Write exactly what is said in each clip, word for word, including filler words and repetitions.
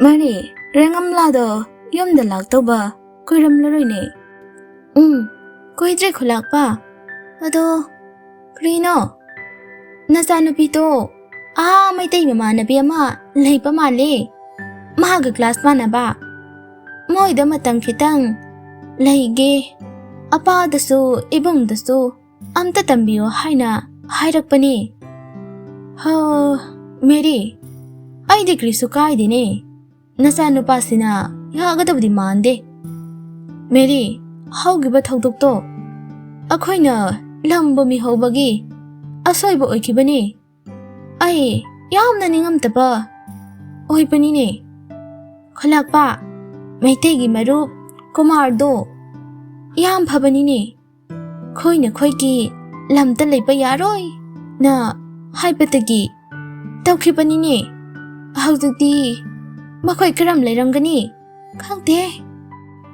ꯃꯦꯔꯤ, ꯔꯦꯡꯉꯝꯂꯥꯗꯣ ꯌꯨꯝꯗ ꯂꯥꯛꯇꯧꯕ ꯀꯨꯏꯔꯝꯂꯔꯣꯏꯅꯦ꯫ ꯎꯝ, ꯀꯨꯏꯗ꯭ꯔꯦ ꯈꯨꯂꯥꯛꯄ꯫ ꯑꯗꯣ, ꯀꯔꯤꯅꯣ? ꯅꯆꯥꯅꯨꯄꯤꯗꯣ ꯑꯥ ꯃꯩꯇꯩ ꯃꯃꯥꯟꯅꯕꯤ ꯑꯃ ꯂꯩꯕ ꯃꯥꯜꯂꯦ꯫ ꯃꯥꯒ ꯀ꯭ꯂꯥꯁ ꯃꯥꯟꯅꯕ꯫ ꯃꯣꯏꯗ ꯃꯇꯝ ꯈꯤꯇꯪ ꯂꯩꯒꯦ꯫ ꯑꯄꯥꯗꯁꯨ ꯏꯕꯨꯡꯗꯁꯨ ꯑꯝꯇ ꯇꯝꯕꯤꯌꯣ ꯍꯥꯏꯅ ꯍꯥꯏꯔꯛꯄꯅꯦ꯫ ꯍ, ꯃꯦꯔꯤ, ꯑꯩꯗꯤ ꯀꯔꯤꯁꯨ ꯀꯥꯏꯗꯦꯅꯦ꯫ ꯅꯆꯥꯅꯨꯄꯥꯁꯤꯅ ꯌꯥꯒꯗꯕꯗꯤ ꯃꯥꯟꯗꯦ꯫ ꯃꯦꯔꯤ, ꯍꯧꯈꯤꯕ ꯊꯧꯗꯣꯛꯇꯣ ꯑꯩꯈꯣꯏꯅ ꯂꯝꯕꯨ ꯃꯤꯍꯧꯕꯒꯤ ꯑꯁꯣꯏꯕ ꯑꯣꯏꯈꯤꯕꯅꯤ꯫ ꯑꯩ ꯌꯥꯝꯅ ꯅꯤꯡꯉꯝꯇꯕ ꯑꯣꯏꯕꯅꯤꯅꯦ꯫ ꯈꯨꯂꯥꯛꯄ, ꯃꯩꯇꯩꯒꯤ ꯃꯔꯨꯞ ꯀꯨꯃꯥꯔꯗꯣ ꯌꯥꯝ ꯐꯕꯅꯤꯅꯦ꯫ ꯈꯣꯏꯅ ꯈꯣꯏꯒꯤ ꯂꯝꯗ ꯂꯩꯕ ꯌꯥꯔꯣꯏꯅ ꯍꯥꯏꯕꯗꯒꯤ ꯇꯧꯈꯤꯕꯅꯤꯅꯦ꯫ ꯍꯧꯖꯤꯛꯇꯤ ꯃꯈꯣꯏ ꯀꯔꯝ ꯂꯩꯔꯝꯒꯅꯤ? ꯈꯪꯗꯦ꯫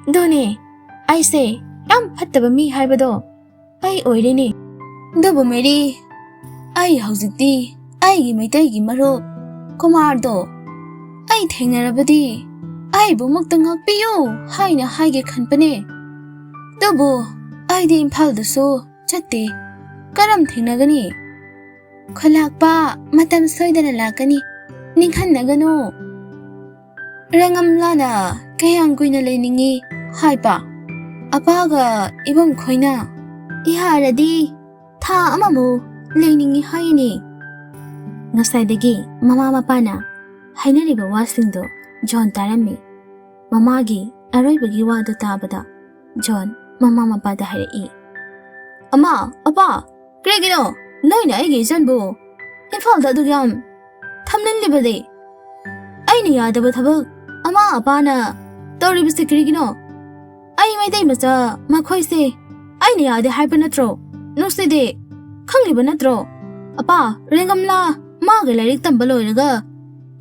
ꯑꯗꯨꯅꯦ, ꯑꯩꯁꯦ ꯌꯥꯝ ꯐꯠꯇꯕ ꯃꯤ ꯍꯥꯏꯕꯗꯣ ꯑꯩ ꯑꯣꯏꯔꯦꯅꯦ꯫ ꯑꯗꯨꯕꯨ ꯃꯦꯔꯤ, ꯑꯩ ꯍꯧꯖꯤꯛꯇꯤ ꯑꯩꯒꯤ ꯃꯩꯇꯩꯒꯤ ꯃꯔꯨꯞ ꯀꯨꯃꯥꯔꯗꯣ ꯑꯩ ꯊꯦꯡꯅꯔꯕꯗꯤ ꯑꯩꯕꯨ ꯑꯃꯨꯛꯇ ꯉꯥꯛꯄꯤꯌꯨ ꯍꯥꯏꯅ ꯍꯥꯏꯒꯦ ꯈꯟꯕꯅꯦ꯫ ꯑꯗꯨꯕꯨ ꯑꯩꯗꯤ ꯏꯝꯐꯥꯜꯗꯁꯨ ꯆꯠꯇꯦ꯫ ꯀꯔꯝ ꯊꯦꯡꯅꯒꯅꯤ? ꯈꯨꯂꯥꯛꯄ, ꯃꯇꯝ ꯁꯣꯏꯗꯅ ꯂꯥꯛꯀꯅꯤ꯫ ꯅꯤꯡꯍꯟꯅꯒꯅꯨ꯫ ꯔꯦꯡꯉꯝꯂꯥꯅ ꯀꯌꯥꯝ ꯀꯨꯏꯅ ꯂꯩꯅꯤꯡꯉꯤ ꯍꯥꯏꯕ? ꯑꯄꯥꯒ ꯏꯕꯨꯡ ꯈꯣꯏꯅ ꯌꯥꯔꯗꯤ ꯊꯥ ꯑꯃꯃꯨꯛ ꯂꯩꯅꯤꯡꯉꯤ ꯍꯥꯏꯅꯤ꯫ ꯉꯁꯥꯏꯗꯒꯤ ꯃꯃꯥ ꯃꯄꯥꯅ ꯍꯥꯏꯅꯔꯤꯕ ꯋꯥꯁꯤꯡꯗꯣ ꯖꯣꯟ ꯇꯥꯔꯝꯃꯤ꯫ ꯃꯃꯥꯒꯤ ꯑꯔꯣꯏꯕꯒꯤ ꯋꯥꯗꯨ ꯇꯥꯕꯗ ꯖꯣꯟ ꯃꯃꯥ ꯃꯄꯥꯗ ꯍꯥꯏꯔꯛꯏ, "ꯑꯃ, ꯑꯄꯥ, ꯀꯔꯤꯒꯤꯅꯣ ꯅꯣꯏꯅ ꯑꯩꯒꯤ ꯏꯆꯟꯕꯨ ꯏꯝꯐꯥꯜꯗ ꯑꯗꯨꯛ ꯌꯥꯝ ꯊꯝꯅꯤꯡꯂꯤꯕꯗꯤ? ꯑꯩꯅ ꯌꯥꯗꯕ ꯊꯕꯛ ꯑꯃ ꯑꯄꯥꯅ ꯇꯧꯔꯤꯕꯁꯤ ꯀꯔꯤꯒꯤꯅꯣ? ꯑꯩ ꯃꯩꯇꯩ ꯃꯆꯥ ꯃꯈꯣꯏꯁꯦ ꯑꯩꯅ ꯌꯥꯗꯦ ꯍꯥꯏꯕ ꯅꯠꯇ꯭ꯔꯣ? ꯅꯨꯡꯁꯤꯗꯦ, ꯈꯪꯂꯤꯕ ꯅꯠꯇ꯭ꯔꯣ? ꯑꯄꯥ, ꯔꯦꯡꯒꯝꯂꯥ ꯃꯥꯒ ꯂꯥꯏꯔꯤꯛ ꯇꯝꯕ ꯂꯣꯏꯔꯒ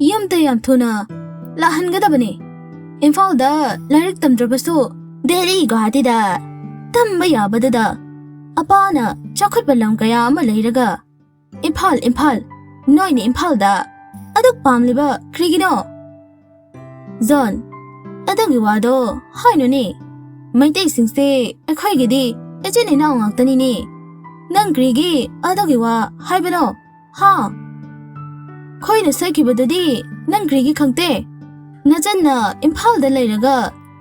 ꯌꯨꯝꯗ ꯌꯥꯝ ꯊꯨꯅ ꯂꯥꯛꯍꯟꯒꯗꯕꯅꯤ꯫ ꯏꯝꯐꯥꯜꯗ ꯂꯥꯏꯔꯤꯛ ꯇꯝꯗ꯭ꯔꯕꯁꯨ ꯗꯦꯜꯂꯤ, ꯒꯨꯋꯥꯍꯥꯇꯤꯗ ꯇꯝꯕ ꯌꯥꯕꯗꯨꯗ ꯑꯄꯥꯅ ꯆꯥꯎꯈꯠꯄ ꯂꯝ ꯀꯌꯥ ꯑꯃ ꯂꯩꯔꯒ ꯏꯝꯐꯥꯜ, ꯏꯝꯐꯥꯜ, ꯅꯣꯏꯅ ꯏꯝꯐꯥꯜꯗ ꯑꯗꯨꯛ ꯄꯥꯝꯂꯤꯕ ꯀꯔꯤꯒꯤꯅꯣ?" ꯖꯣꯟ, ꯑꯗꯨꯒꯤ ꯋꯥꯗꯣ ꯍꯥꯏꯅꯨꯅꯦ꯫ ꯃꯩꯇꯩꯁꯤꯡꯁꯦ ꯑꯩꯈꯣꯏꯒꯤꯗꯤ ꯏꯆꯤꯟ ꯏꯅꯥꯎ ꯉꯥꯛꯇꯅꯤꯅꯦ꯫ ꯅꯪ ꯀꯔꯤꯒꯤ ꯑꯗꯨꯒꯤ ꯋꯥ ꯍꯥꯏꯕꯅꯣ? ꯍꯥ? ꯈꯣꯏꯅ ꯁꯣꯏꯈꯤꯕꯗꯨꯗꯤ ꯅꯪ ꯀꯔꯤꯒꯤ ꯈꯪꯗꯦ? ꯅꯆꯟꯅ ꯏꯝꯐꯥꯜꯗ ꯂꯩꯔꯒ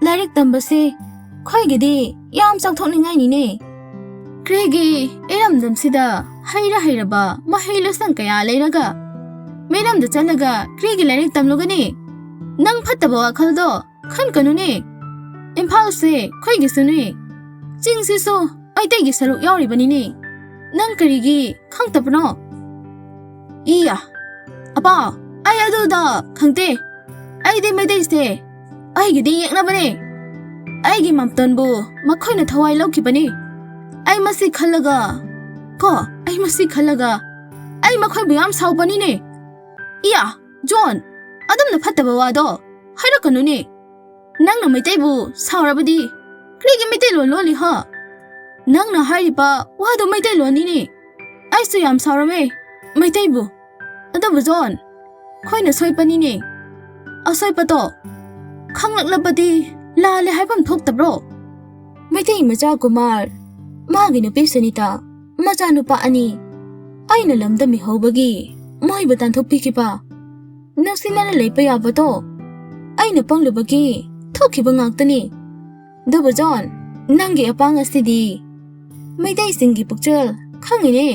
ꯂꯥꯏꯔꯤꯛ ꯇꯝꯕꯁꯦ ꯈꯣꯏꯒꯤꯗꯤ ꯌꯥꯝ ꯆꯥꯎꯊꯣꯛꯅꯤꯡꯉꯥꯏꯅꯤꯅꯦ꯫ ꯀ꯭ꯔꯤꯒꯤ ꯏꯔꯝꯗꯝꯁꯤꯗ ꯍꯩꯔ ꯍꯩꯔꯕ ꯃꯍꯩ ꯂꯣꯏꯁꯪ ꯀꯌꯥ ꯂꯩꯔꯒ ꯃꯤꯔꯝꯗ ꯆꯠꯂꯒ ꯀ꯭ꯔꯤꯒꯤ ꯂꯥꯏꯔꯤꯛ ꯇꯝꯂꯨꯒꯅꯤ? ꯅꯪ ꯐꯠꯇꯕ ꯋꯥꯈꯜꯗꯣ ꯈꯟꯀꯅꯨꯅꯦ꯫ ꯏꯝꯐꯥꯜꯁꯦ ꯈꯣꯏꯒꯤꯁꯨꯅꯦ꯫ ꯆꯤꯡꯁꯤꯁꯨ ꯃꯩꯇꯩꯒꯤ ꯁꯔꯨꯛ ꯌꯥꯎꯔꯤꯕꯅꯤꯅꯦ꯫ ꯅꯪ ꯀꯔꯤꯒꯤ ꯈꯪꯗꯕꯅꯣ? ꯏꯌꯥ, ꯑꯄꯥ, ꯑꯩ ꯑꯗꯨꯗ ꯈꯪꯗꯦ꯫ ꯑꯩꯗꯤ ꯃꯩꯇꯩꯁꯦ ꯑꯩꯒꯤꯗꯤ ꯌꯦꯛꯅꯕꯅꯦ꯫ ꯑꯩꯒꯤ ꯃꯥꯝꯇꯣꯟꯕꯨ ꯃꯈꯣꯏꯅ ꯊꯋꯥꯏ ꯂꯧꯈꯤꯕꯅꯤ꯫ ꯑꯩ ꯃꯁꯤ ꯈꯜꯂꯒ, ꯀꯣ, ꯑꯩ ꯃꯁꯤ ꯈꯜꯂꯒ ꯑꯩ ꯃꯈꯣꯏꯕꯨ ꯌꯥꯝ ꯁꯥꯎꯕꯅꯤꯅꯦ꯫ ꯏꯌꯥ, ꯖꯣꯟ, ꯑꯗꯨꯝꯅ ꯐꯠꯇꯕ ꯋꯥꯗꯣ ꯍꯥꯏꯔꯛꯀꯅꯨꯅꯦ꯫ ꯅꯪꯅ ꯃꯩꯇꯩꯕꯨ ꯁꯥꯎꯔꯕꯗꯤ ꯀꯔꯤꯒꯤ ꯃꯩꯇꯩꯂꯣꯟ ꯂꯣꯜꯂꯤ ꯍꯥ? ꯅꯪꯅ ꯍꯥꯏꯔꯤꯕ ꯋꯥꯗꯣ ꯃꯩꯇꯩꯂꯣꯟꯅꯤꯅꯦ꯫ ꯑꯩꯁꯨ ꯌꯥꯝ ꯁꯥꯎꯔꯝꯃꯦ ꯃꯩꯇꯩꯕꯨ꯫ ꯑꯗꯨꯕꯨ ꯖꯣꯟ, ꯑꯩꯈꯣꯏꯅ ꯁꯣꯏꯕꯅꯤꯅꯦ꯫ ꯑꯁꯣꯏꯕꯗꯣ ꯈꯪꯂꯛꯂꯕꯗꯤ ꯂꯥꯜꯂꯦ ꯍꯥꯏꯐꯝ ꯊꯣꯛꯇꯕ꯭ꯔꯣ? ꯃꯩꯇꯩ ꯃꯆꯥ ꯀꯨꯃꯥꯔ, ꯃꯥꯒꯤ ꯅꯨꯄꯤ ꯁꯨꯅꯤꯇꯥ, ꯃꯆꯥꯅꯨꯄꯥ ꯑꯅꯤ ꯑꯩꯅ ꯂꯝꯗꯝꯃꯤꯍꯧꯕꯒꯤ ꯃꯣꯏꯕꯨ ꯇꯥꯟꯊꯣꯛꯄꯤꯈꯤꯕ꯫ ꯅꯨꯡꯁꯤꯅꯅ ꯂꯩꯕ ꯌꯥꯕꯗꯣ ꯑꯩꯅ ꯄꯪꯂꯨꯕꯒꯤ ꯊꯣꯛꯈꯤꯕ ꯉꯥꯛꯇꯅꯤ꯫ ꯑꯗꯨꯕꯨ ꯖꯣꯟ, ꯅꯪꯒꯤ ꯑꯄꯥꯡ ꯑꯁꯤꯗꯤ ꯃꯩꯇꯩꯁꯤꯡꯒꯤ ꯄꯨꯛꯆꯦꯜ ꯈꯪꯉꯤꯅꯦ꯫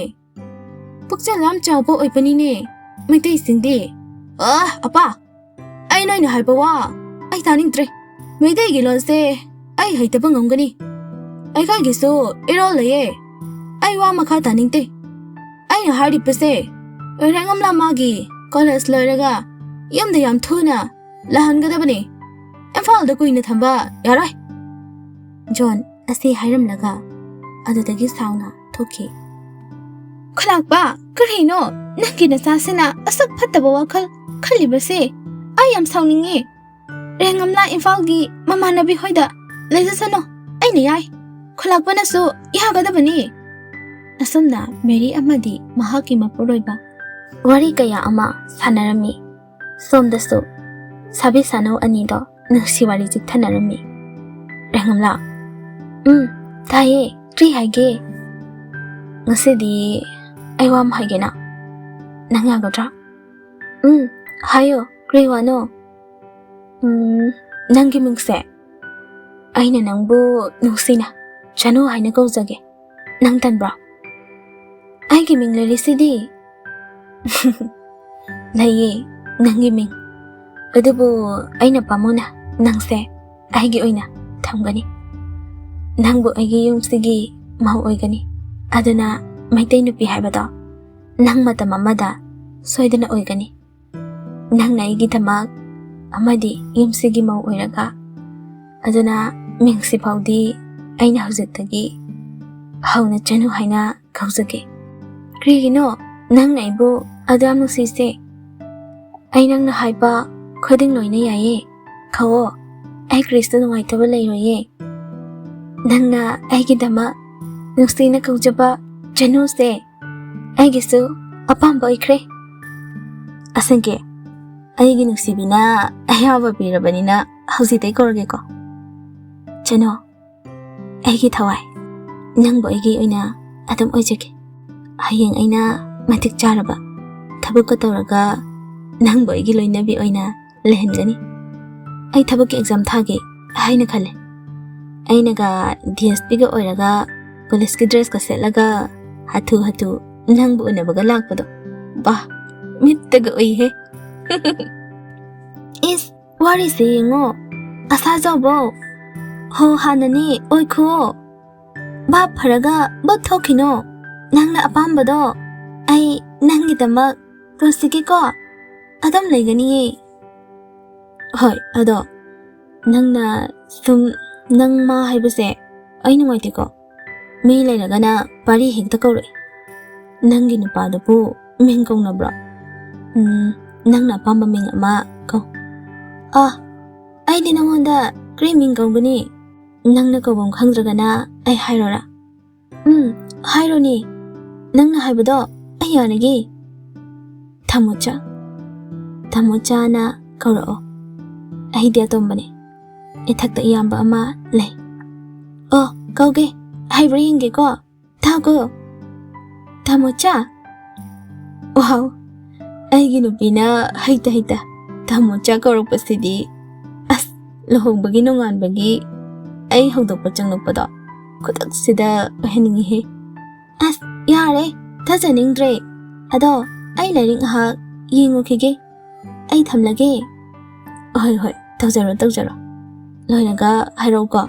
ꯄꯨꯛꯆꯦꯜ ꯌꯥꯝ ꯆꯥꯎꯕ ꯑꯣꯏꯕꯅꯤꯅꯦ ꯃꯩꯇꯩꯁꯤꯡꯗꯤ꯫ ꯑ, ꯑꯄꯥ, ꯑꯩ ꯅꯣꯏꯅ ꯍꯥꯏꯕ ꯋꯥ ꯑꯩ ꯇꯥꯅꯤꯡꯗ꯭ꯔꯦ꯫ ꯃꯩꯇꯩꯒꯤ ꯂꯣꯟꯁꯦ ꯑꯩ ꯍꯩꯇꯕ ꯉꯝꯒꯅꯤ꯫ ꯑꯩꯈꯣꯏꯒꯤꯁꯨ ꯏꯔꯣꯜ ꯂꯩꯌꯦ꯫ ꯑꯩ ꯋꯥ ꯃꯈꯥ ꯇꯥꯅꯤꯡꯗꯦ꯫ ꯑꯩꯅ ꯍꯥꯏꯔꯤꯕꯁꯦ, ꯔꯦꯡꯉꯝꯂꯥ ꯃꯥꯒꯤ ꯀꯣꯂꯦꯖ ꯂꯣꯏꯔꯒ ꯌꯨꯝꯗ ꯌꯥꯝ ꯊꯨꯅ ꯂꯥꯛꯍꯟꯒꯗꯕꯅꯤ꯫ ꯏꯝꯐꯥꯜꯗ ꯀꯨꯏꯅ ꯊꯝꯕ ꯌꯥꯔꯣꯏ꯫ ꯖꯣꯟ ꯑꯁꯤ ꯍꯥꯏꯔꯝꯂꯒ ꯑꯗꯨꯗꯒꯤ ꯁꯥꯎꯅ ꯊꯣꯛꯈꯤ꯫ ꯈꯨꯂꯥꯛꯄ, ꯀꯔꯤꯅꯣ ꯅꯪꯒꯤ ꯅꯆꯥꯁꯤꯅ ꯑꯁꯨꯛ ꯐꯠꯇꯕ ꯋꯥꯈꯜ ꯈꯜꯂꯤꯕꯁꯦ? ꯑꯩ ꯌꯥꯝ ꯁꯥꯎꯅꯤꯡꯉꯤ꯫ ꯔꯦꯡꯉꯝꯂꯥ ꯏꯝꯐꯥꯜꯒꯤ ꯃꯃꯥꯟꯅꯕꯤ ꯍꯣꯏꯗ ꯂꯩꯖꯁꯅꯨ, ꯑꯩꯅ ꯌꯥꯏ꯫ ꯈꯨꯂꯥꯛꯄꯅꯁꯨ ꯌꯥꯒꯗꯕꯅꯤ꯫ ꯑꯁꯨꯝꯅ ꯃꯦꯔꯤ ꯑꯃꯗꯤ ꯃꯍꯥꯛꯀꯤ ꯃꯄꯨꯔꯣꯏꯕ ꯋꯥꯔꯤ ꯀꯌꯥ ꯑꯃ ꯁꯥꯟꯅꯔꯝꯃꯤ꯫ ꯁꯣꯝꯗꯁꯨ ꯁꯥꯕꯤ ꯁꯥꯅꯧ ꯑꯅꯤꯗꯣ ꯅꯨꯡꯁꯤ ꯋꯥꯔꯤ ꯆꯤꯛꯊꯅꯔꯝꯃꯤ꯫ ꯔꯦꯡꯉꯝꯂꯥ, "ꯎꯝ, ꯇꯥꯏꯌꯦ, ꯀ꯭ꯔꯤ ꯍꯥꯏꯒꯦ?" "ꯉꯁꯤꯗꯤ ꯑꯩ ꯋꯥ ꯑꯃ ꯍꯥꯏꯒꯦꯅ, ꯅꯪ ꯌꯥꯒꯗ꯭ꯔꯥ?" "ꯎꯝ, ꯍꯥꯏꯌꯣ, ꯀ꯭ꯔꯤ ꯋꯥꯅꯣ?" "ꯎꯝ, ꯅꯪꯒꯤ ꯃꯤꯡꯁꯦ ꯑꯩꯅ ꯅꯪꯕꯨ ꯅꯨꯡꯁꯤꯅ ꯆꯅꯨ ꯍꯥꯏꯅ ꯀꯧꯖꯒꯦ꯫ ꯅꯪ ꯇꯟꯕ꯭ꯔꯣ? ꯑꯩꯒꯤ ꯃꯤꯡ ꯂꯩꯔꯤꯁꯤꯗꯤ꯫" "ꯂꯩꯌꯦ, ꯅꯪꯒꯤ ꯃꯤꯡ꯫ ꯑꯗꯨꯕꯨ ꯑꯩꯅ ꯄꯥꯝꯃꯨꯅ ꯅꯪꯁꯦ ꯑꯩꯒꯤ ꯑꯣꯏꯅ ꯊꯝꯒꯅꯤ꯫ ꯅꯪꯕꯨ ꯑꯩꯒꯤ ꯌꯨꯝꯁꯤꯒꯤ ꯃꯧ ꯑꯣꯏꯒꯅꯤ꯫ ꯑꯗꯨꯅ ꯃꯩꯇꯩ ꯅꯨꯄꯤ ꯍꯥꯏꯕꯗꯣ ꯅꯪ ꯃꯇꯝ ꯑꯃꯗ ꯁꯣꯏꯗꯅ ꯑꯣꯏꯒꯅꯤ꯫ ꯅꯪꯅ ꯑꯩꯒꯤꯗꯃꯛ ꯑꯃꯗꯤ ꯌꯨꯝꯁꯤꯒꯤ ꯃꯧ ꯑꯣꯏꯔꯒ꯫ ꯑꯗꯨꯅ ꯃꯤꯡꯁꯤ ꯐꯥꯎꯗꯤ ꯑꯩꯅ ꯍꯧꯖꯤꯛꯇꯒꯤ ꯍꯧꯅ ꯆꯅꯨ ꯍꯥꯏꯅ ꯀꯧꯖꯒꯦ꯫" "ꯀꯔꯤꯒꯤꯅꯣ ꯅꯪꯅ ꯑꯩꯕꯨ ꯑꯗꯨ ꯌꯥꯝ ꯅꯨꯡꯁꯤꯁꯦ? ꯑꯩ ꯅꯪꯅ ꯍꯥꯏꯕ ꯈꯨꯗꯤꯡ ꯂꯣꯏꯅ ꯌꯥꯏꯌꯦ꯫ ꯀꯧꯋꯣ, ꯑꯩ ꯀꯔꯤꯁꯨ ꯅꯨꯡꯉꯥꯏꯇꯕ ꯂꯩꯔꯣꯏꯌꯦ꯫ ꯅꯪꯅ ꯑꯩꯒꯤꯗꯃꯛ ꯅꯨꯡꯁꯤꯅ ꯀꯧꯖꯕ ꯆꯅꯨꯁꯦ ꯑꯩꯒꯤꯁꯨ ꯑꯄꯥꯝꯕ ꯑꯣꯏꯈ꯭ꯔꯦ꯫ ꯑꯁꯦꯡꯀꯤ, ꯑꯩꯒꯤ ꯅꯨꯡꯁꯤꯕꯤꯅ ꯑꯌꯥꯕ ꯄꯤꯔꯕꯅꯤꯅ ꯍꯧꯖꯤꯛꯇꯩ ꯀꯧꯔꯒꯦꯀꯣ꯫ ꯆꯅꯨ, ꯑꯩꯒꯤ ꯊꯋꯥꯏ, ꯅꯪꯕꯨ ꯑꯩꯒꯤ ꯑꯣꯏꯅ ꯑꯗꯨꯝ ꯑꯣꯏꯖꯒꯦ꯫ ꯍꯌꯦꯡ ꯑꯩꯅ ꯃꯇꯤꯛ ꯆꯥꯔꯕ ꯊꯕꯛꯀ ꯇꯧꯔꯒ ꯅꯪꯕꯨ ꯑꯩꯒꯤ ꯂꯣꯏꯅꯕꯤ ꯑꯣꯏꯅ ꯂꯩꯍꯟꯒꯅꯤ꯫ ꯑꯩ ꯊꯕꯛꯀꯤ ꯑꯦꯛꯖꯥꯝ ꯊꯥꯒꯦ ꯍꯥꯏꯅ ꯈꯜꯂꯦ꯫ ꯑꯩꯅꯒ ꯗꯤ ꯑꯦꯁ ꯄꯤꯒ ꯑꯣꯏꯔꯒ ꯄꯨꯂꯤꯁꯀꯤ ꯗ꯭ꯔꯦꯁꯀ ꯁꯦꯠꯂꯒ ꯍꯥꯊꯨ ꯍꯥꯊꯨ ꯅꯪꯕꯨ ꯎꯅꯕꯒ ꯂꯥꯛꯄꯗꯣ꯫ ꯕꯥ, ꯃꯤꯠꯇꯒ ꯎꯏꯍꯦ꯫" "ꯏꯁ, ꯋꯥꯔꯤꯁꯦ ꯌꯦꯡꯉꯣ꯫ ꯑꯁꯥ ꯆꯥꯎꯕꯧ꯫ ꯍꯣ, ꯍꯥꯟꯅꯅꯦ ꯑꯣꯏꯈꯨꯑꯣ꯫ ꯚꯥꯞ ꯐꯔꯒ ꯚꯥꯞ ꯊꯣꯛꯈꯤꯅꯣ꯫ ꯅꯪꯅ ꯑꯄꯥꯝꯕꯗꯣ ꯑꯩ ꯅꯪꯒꯤꯗꯃꯛ ꯄꯨꯟꯁꯤꯒꯤꯀꯣ ꯑꯗꯨꯝ ꯂꯩꯒꯅꯤꯌꯦ꯫" "ꯍꯣꯏ, ꯑꯗꯣ ꯅꯪꯅ ꯁꯨꯝ ꯅꯪ ꯃꯥ ꯍꯥꯏꯕꯁꯦ ꯑꯩ ꯅꯨꯡꯉꯥꯏꯇꯦꯀꯣ꯫ ꯃꯤ ꯂꯩꯔꯒꯅ ꯄꯥꯔꯤ ꯍꯦꯛꯇ ꯀꯧꯔꯛꯑꯦ꯫ ꯅꯪꯒꯤ ꯅꯨꯄꯥꯗꯨꯕꯨ ꯃꯤꯡ ꯀꯧꯅꯕ꯭ꯔꯣ? ꯎꯝ, ꯅꯪꯅ ꯑꯄꯥꯝꯕ ꯃꯤꯡ ꯑꯃ ꯀꯧ꯫" "ꯑꯥ, ꯑꯩꯗꯤ ꯅꯉꯣꯟꯗ ꯀꯔꯤ ꯃꯤꯡ ꯀꯧꯒꯅꯤ? ꯅꯪꯅ ꯀꯧꯐꯝ ꯈꯪꯗ꯭ꯔꯒꯅ ꯑꯩ ꯍꯥꯏꯔꯣꯔꯥ?" "ꯎꯝ, ꯍꯥꯏꯔꯣꯅꯦ꯫ ꯅꯪꯅ ꯍꯥꯏꯕꯗꯣ ꯑꯩ ꯌꯥꯔꯒꯦ꯫" "ꯊꯝꯃꯣꯆꯥ, ꯊꯝꯃꯣꯆꯥꯅ ꯀꯧꯔꯛꯑꯣ꯫ ꯑꯩꯗꯤ ꯑꯇꯣꯝꯕꯅꯦ꯫ ꯏꯊꯛꯇ ꯏꯌꯥꯝꯕ ꯑꯃ ꯂꯩ꯫ ꯑꯣ, ꯀꯧꯒꯦ꯫ ꯍꯩꯕ꯭ꯔꯥ ꯌꯦꯡꯒꯦꯀꯣ꯫ ꯇꯥꯒꯣ꯫ ꯇꯥꯃꯣꯆꯥ꯫ ꯋꯥꯎ, ꯑꯩꯒꯤ ꯅꯨꯄꯤꯅ ꯍꯩꯇ ꯍꯩꯇ ꯇꯥꯃꯣꯆꯥ ꯀꯧꯔꯛꯄꯁꯤꯗꯤ꯫ ꯑꯁ, ꯂꯨꯍꯣꯡꯕꯒꯤ ꯅꯣꯡꯉꯥꯟꯕꯒꯤ ꯑꯩ ꯍꯧꯗꯣꯛꯄ ꯆꯪꯂꯛꯄꯗꯣ ꯈꯨꯗꯛꯁꯤꯗ ꯑꯣꯏꯍꯟꯅꯤꯡꯉꯤꯍꯦ꯫ ꯑꯁ, ꯌꯥꯔꯦ, ꯊꯥꯖꯅꯤꯡꯗ꯭ꯔꯦ꯫ ꯑꯗꯣ ꯑꯩ ꯂꯥꯏꯔꯤꯛ ꯉꯥꯏꯍꯥꯛ ꯌꯦꯡꯉꯨꯈꯤꯒꯦ꯫ ꯑꯩ ꯊꯝꯂꯒꯦ꯫ ꯍꯣꯏ, ꯍꯣꯏ, ꯇꯧꯖꯔꯣ, ꯇꯧꯖꯔꯣ꯫ ꯂꯣꯏꯔꯒ ꯍꯥꯏꯔꯛꯎꯀꯣ꯫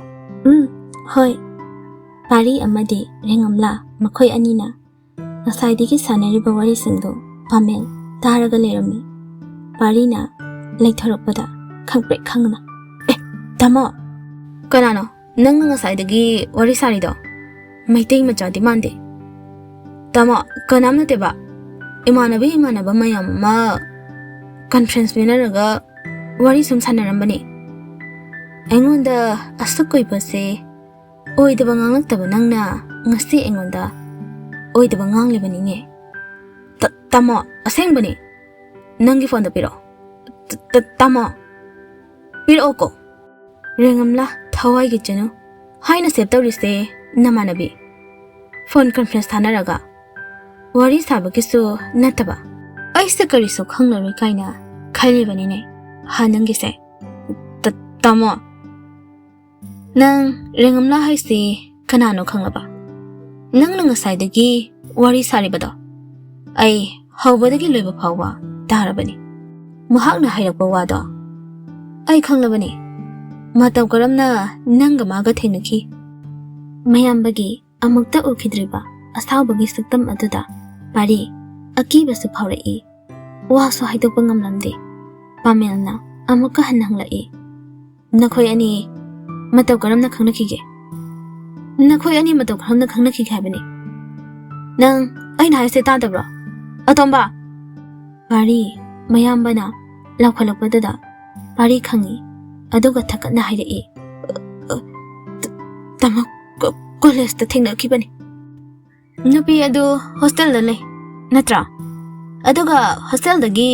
ꯎꯝ, ꯍꯣꯏ꯫ ꯄꯥꯔꯤ ꯑꯃꯗꯤ ꯔꯦꯡꯉꯝꯂꯥ ꯃꯈꯣꯏ ꯑꯅꯤꯅ ꯉꯁꯥꯏꯗꯒꯤ ꯁꯥꯟꯅꯔꯤꯕ ꯋꯥꯔꯤꯁꯤꯡꯗꯨ ꯄꯥꯃꯦꯜ ꯇꯥꯔꯒ ꯂꯩꯔꯝꯃꯤ꯫ ꯄꯥꯔꯤꯅ ꯂꯩꯊꯣꯔꯛꯄꯗ ꯈꯪꯄ꯭ꯔꯦꯛ ꯈꯪꯅ, "ꯑꯦ, ꯇꯥꯃꯣ!" "ꯀꯅꯥꯅꯣ ꯅꯪꯅ ꯉꯁꯥꯏꯗꯒꯤ ꯋꯥꯔꯤ ꯁꯥꯔꯤꯗꯣ? ꯃꯩꯇꯩ ꯃꯆꯥꯗꯤ ꯃꯥꯟꯗꯦ꯫" "ꯇꯥꯃꯣ, ꯀꯅꯥꯝ ꯅꯠꯇꯦꯕ꯫ ꯏꯃꯥꯟꯅꯕꯤ ꯏꯃꯥꯟꯅꯕ ꯃꯌꯥꯝ ꯑꯃ ꯀꯟꯐ꯭ꯔꯦꯟꯁ ꯄꯤꯅꯔꯒ ꯋꯥꯔꯤ ꯁꯨꯝ ꯁꯥꯟꯅꯔꯝꯕꯅꯤ꯫ ꯑꯩꯉꯣꯟꯗ ꯑꯁꯨꯛ ꯀꯨꯏꯕꯁꯦ ꯑꯣꯏꯗꯕ ꯉꯥꯡꯂꯛꯇꯕ ꯅꯪꯅ ꯉꯁꯤ ꯑꯩꯉꯣꯟꯗ ꯑꯣꯏꯗꯕ ꯉꯥꯡꯂꯤꯕꯅꯤꯅꯦ꯫" "ꯇ-, ꯇꯥꯃꯣ, ꯑꯁꯦꯡꯕꯅꯤ꯫ ꯅꯪꯒꯤ ꯐꯣꯟꯗꯣ ꯄꯤꯔꯛꯑꯣ꯫ ꯇ-, ꯇ-, ꯇꯥꯃꯣ, ꯄꯤꯔꯛꯑꯣꯀꯣ꯫" "ꯔꯦꯡꯉꯝꯂꯥ, ꯊꯋꯥꯏꯒꯤ ꯆꯅꯨ, ꯍꯥꯏꯅ ꯁꯦꯞ ꯇꯧꯔꯤꯁꯦ ꯅꯃꯥꯟꯅꯕꯤ꯫ ꯐꯣꯟ ꯀꯟꯐ꯭ꯔꯦꯟꯁ ꯊꯥꯅꯔꯒ ꯋꯥꯔꯤ ꯁꯥꯕꯒꯤꯁꯨ ꯅꯠꯇꯕ꯫ ꯑꯩꯁꯦ ꯀꯔꯤꯁꯨ ꯈꯪꯂꯔꯣꯏ ꯀꯥꯏꯅ ꯈꯜꯂꯤꯕꯅꯤꯅꯦ, ꯍꯥ, ꯅꯪꯒꯤꯁꯦ꯫ ꯇ-, ꯇꯥꯃꯣ, ꯅꯪ ꯔꯦꯡꯉꯝꯂꯥ ꯍꯥꯏꯁꯤ ꯀꯅꯥꯅꯣ ꯈꯪꯂꯕ? ꯅꯪꯅ ꯉꯁꯥꯏꯗꯒꯤ ꯋꯥꯔꯤ ꯁꯥꯔꯤꯕꯗꯣ ꯑꯩ ꯍꯧꯕꯗꯒꯤ ꯂꯣꯏꯕ ꯐꯥꯎꯕ ꯇꯥꯔꯕꯅꯤ꯫ ꯃꯍꯥꯛꯅ ꯍꯥꯏꯔꯛꯄ ꯋꯥꯗꯣ ꯑꯩ ꯈꯪꯂꯕꯅꯤ꯫ ꯃꯇꯧ ꯀꯔꯝꯅ ꯅꯪꯒ ꯃꯥꯒ ꯊꯦꯡꯅꯈꯤ?" ꯃꯌꯥꯝꯕꯒꯤ ꯑꯃꯨꯛꯇ ꯎꯈꯤꯗ꯭ꯔꯤꯕ ꯑꯁꯥꯎꯕꯒꯤ ꯁꯛꯇꯝ ꯑꯗꯨꯗ ꯄꯥꯔꯤ ꯑꯀꯤꯕꯁꯨ ꯐꯥꯎꯔꯛꯏ꯫ ꯋꯥꯁꯨ ꯍꯥꯏꯗꯣꯛꯄ ꯉꯝꯂꯝꯗꯦ꯫ ꯄꯥꯃꯦꯜꯅ ꯑꯃꯨꯛꯀ ꯍꯟꯅ ꯍꯪꯂꯛꯏ, "ꯅꯈꯣꯏ ꯑꯅꯤ ꯃꯇꯧ ꯀꯔꯝꯅ ꯈꯪꯅꯈꯤꯒꯦ?" "ꯅꯈꯣꯏ ꯑꯅꯤ ꯃꯇꯧ ꯀꯔꯝꯅ ꯈꯪꯅꯈꯤꯒꯦ ꯍꯥꯏꯕꯅꯤ? ꯅꯪ ꯑꯩꯅ ꯍꯥꯏꯁꯦ ꯇꯥꯗꯕ꯭ꯔꯣ? ꯑꯇꯣꯝꯕ!" ꯄꯥꯔꯤ ꯃꯌꯥꯝꯕꯅ ꯂꯥꯎꯈꯠꯂꯛꯄꯗꯨꯗ ꯄꯥꯔꯤ ꯈꯪꯉꯤ꯫ ꯑꯗꯨꯒ ꯊꯛꯀꯠꯅ ꯍꯥꯏꯔꯛꯏ, "ꯑ, ꯑ, ꯇ-, ꯇꯥꯃꯣ, ꯀꯣ-, ꯀꯣꯂꯦꯖꯇ ꯊꯦꯡꯅꯈꯤꯕꯅꯤ꯫" "ꯅꯨꯄꯤ ꯑꯗꯨ ꯍꯣꯁꯇꯦꯜꯗ ꯂꯩ, ꯅꯠꯇ꯭ꯔꯥ? ꯑꯗꯨꯒ ꯍꯣꯁꯇꯦꯜꯗꯒꯤ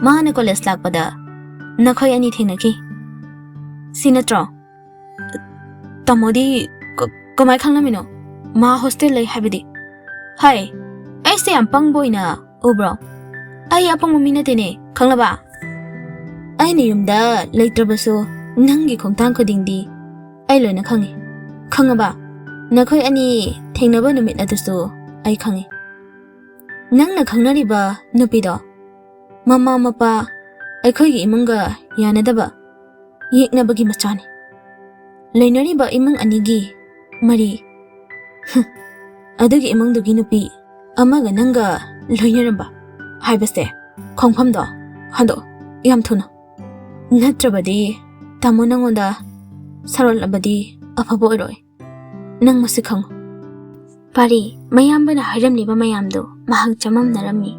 ꯃꯥꯅ ꯀꯣꯂꯦꯖ ꯂꯥꯛꯄꯗ ꯅꯈꯣꯏ ꯑꯅꯤ ꯊꯦꯡꯅꯈꯤ꯫ ꯁꯤ ꯅꯠꯇ꯭ꯔꯣ? ꯇꯥꯃꯣꯗꯤ ꯀ-, ꯀꯃꯥꯏ ꯈꯪꯂꯝꯃꯤꯅꯣ? ꯃꯥ ꯍꯣꯁꯇꯦꯜ ꯂꯩ ꯍꯥꯏꯕꯗꯤ? ꯍꯥꯏ, ꯑꯩꯁꯦ ꯌꯥꯝ ꯄꯪꯕ ꯑꯣꯏꯅ ꯎꯕ꯭ꯔꯣ? ꯑꯩ ꯑꯄꯪꯕ ꯃꯤ ꯅꯠꯇꯦꯅꯦ, ꯈꯪꯂꯕ? ꯑꯩꯅ ꯌꯨꯝꯗ ꯂꯩꯇ꯭ꯔꯕꯁꯨ ꯅꯪꯒꯤ ꯈꯣꯡꯊꯥꯡ ꯈꯨꯗꯤꯡꯗꯤ ꯑꯩ ꯂꯣꯏꯅ ꯈꯪꯉꯤ꯫ ꯈꯪꯉꯕ? ꯅꯈꯣꯏ ꯑꯅꯤ ꯊꯦꯡꯅꯕ ꯅꯨꯃꯤꯠ ꯑꯗꯨꯁꯨ ꯑꯩ ꯈꯪꯉꯤ꯫ ꯅꯪꯅ ꯈꯪꯅꯔꯤꯕ ꯅꯨꯄꯤꯗꯣ ꯃꯃꯥ ꯃꯄꯥ ꯑꯩꯈꯣꯏꯒꯤ ꯏꯃꯨꯡꯒ ꯌꯥꯅꯗꯕ ꯌꯦꯛꯅꯕꯒꯤ ꯃꯆꯥꯅꯤ꯫ ꯂꯩꯅꯔꯤꯕ ꯏꯃꯨꯡ ꯑꯅꯤꯒꯤ ꯃꯔꯤ, ꯍꯨꯝ, ꯑꯗꯨꯒꯤ ꯏꯃꯨꯡꯗꯨꯒꯤ ꯅꯨꯄꯤ ꯑꯃꯒ ꯅꯪꯒ ꯂꯣꯏꯅꯔꯝꯕ ꯍꯥꯏꯕꯁꯦ ꯈꯣꯡꯐꯝꯗꯣ ꯍꯟꯗꯣꯛꯑꯣ ꯌꯥꯝ ꯊꯨꯅ꯫ ꯅꯠꯇ꯭ꯔꯕꯗꯤ ꯇꯥꯃꯣ ꯅꯪꯉꯣꯟꯗ ꯁꯥꯎꯔꯛꯂꯕꯗꯤ ꯑꯐꯕ ꯑꯣꯏꯔꯣꯏ꯫ ꯅꯪ ꯃꯁꯤ ꯈꯪꯉꯨ꯫ ꯄꯥꯔꯤ, ꯃꯌꯥꯝꯕꯅ ꯍꯥꯏꯔꯝꯂꯤꯕ ꯃꯌꯥꯝꯗꯨ ꯃꯍꯥꯛ ꯆꯃꯝꯅꯔꯝꯃꯤ꯫